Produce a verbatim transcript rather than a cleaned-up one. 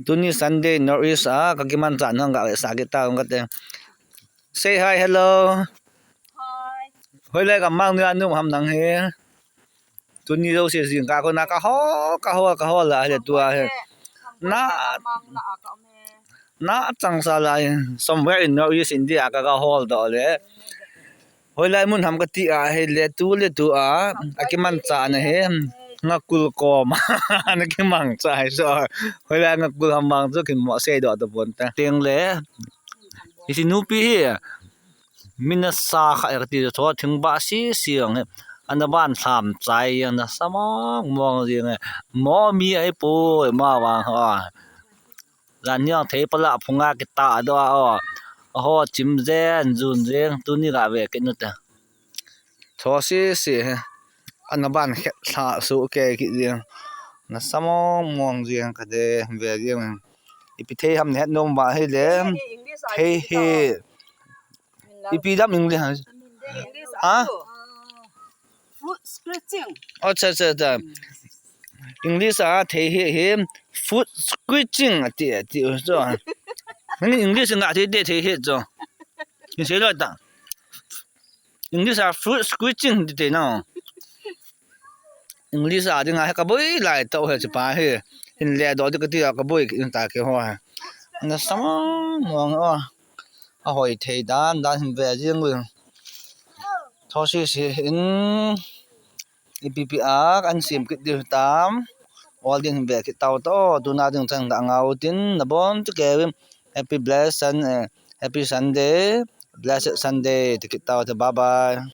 Tuni Sunday North East a kakimanchah nang gavetsah kit tau kate. Say hi, hello. Hoilai gamang nu anu ham nang hi. Tuni jouse jingkah kona kahol, kahol, kahol la hile tua hi. Na, na changsa la hi. Somewhere in North East India ka, kahol doh le. Hoilai mun ham kati ahile tu le tu a, akimanchah na hi. Ngakul koma. Na kimangchah hi so. Hoilai ngakul ham bang chu kimo seidoh tapon ta. Teng le. Hiche nupi hi. Min asa kha kati chu tho thing ba sisi ang hi. Ana ban tham chai ang na sa mong mong jing hi. Mo mi ai pu ma vang ha. Jan hiang thei pala phunga kita doh a o. Ho chim jen jun jeng tuni gave kit nu ta. Tho sisi hi. Ana ban khet lha su ke kit jing. Na sa mong mong jing kate ve jing. Ipi thei ham ne het nom ba hile. Thei hi. Ipi dam English ha? Ha? Food scratching. Acha, acha, acha. English a thei hi hi food scratching ati, ati chu. Nangin English nga thei te thei hi chu. Ni sei lo ta. English a food scratching ti te no. English a dinga hi kaboi lai tau hi chu pa hi. Hin le doh di kati a kaboi in ta ke ho hi. Na sa mong mong o. Ahoi thei dan dan hin ve jing u. Tho sisi in ipi pi a kan sim kit diu tam. Ol din hin ve kit tau to. Tuna ding chang da ngau tin na bon chu kevin. Happy blessed Sun, eh, happy Sunday. Blessed Sunday. Ti kit tau te. Bye bye.